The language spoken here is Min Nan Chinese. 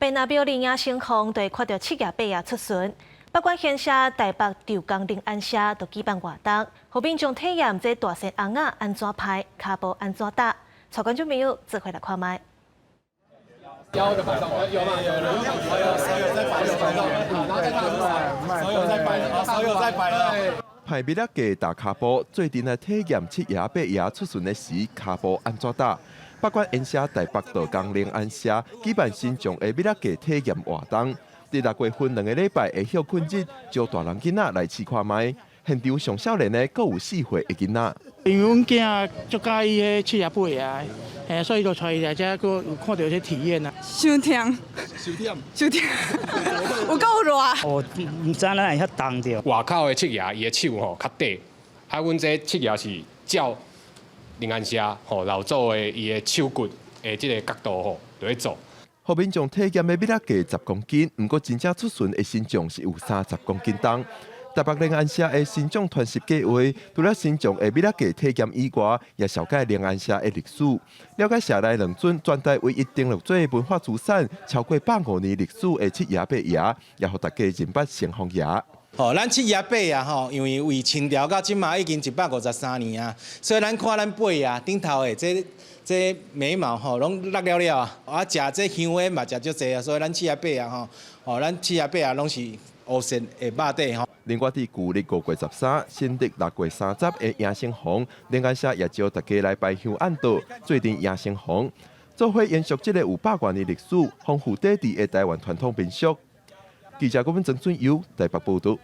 屏南廟裡迎神風就會看著七爺八爺出巡。北管縣社台北稻江靈安社就舉辦活動，予民眾體驗這大仙尪仔按怎排，跤步按怎踏。帶觀眾朋友做伙來看覓。有有嗎？有有有在擺，有擺到，然後再看，手有在擺，手有在擺了。排覕仔雞踏跤步，做陣來體驗七爺八爺出巡的時，跤步按怎踏。北管縣社台北道江靈安社舉辦新疆的覕仔雞體驗活動，佇6月份2個禮拜的歇睏日，招大人囡仔來試看覓。現場上少年的閣有4歲的囡仔。因為阮囝足佮意彼七爺八爺，嘿，所以就帶伊來遮閣有看著這體驗啊。傷忝，傷忝，傷忝，有夠熱。哦，毋知哪會遐重著。外口的七爺伊的手吼較短，啊，阮這七爺是照靈安社吼老祖的伊的手骨的這个角度吼，就咧做。予民眾體驗的覕仔雞10公斤，毋過真正出巡的神將是有30公斤重。台北靈安社的神將傳習計畫，除了神將的覕仔雞體驗以外，也紹介靈安社的歷史，了解社內兩尊全台唯一登錄做文化資產、超過150年歷史的七爺八爺，也予大家認捌神風爺。吼，咱七爺八爺吼，因為為清朝到這馬已經153年啊，所以咱看咱八爺頂頭的這這眉毛吼，攏落了了啊，啊，食這香煙嘛食足濟啊，所以咱七爺八爺吼，吼，咱七爺八爺攏是烏色的肉底吼。另外，佇舊曆5月13，新曆6月30的迎神風，靈安社也招大家來排香按道，做陣迎神風，做伙延續這个有百外年歷史、豐富底蘊的台灣傳統民俗。記者郭文曾俊優台北報導。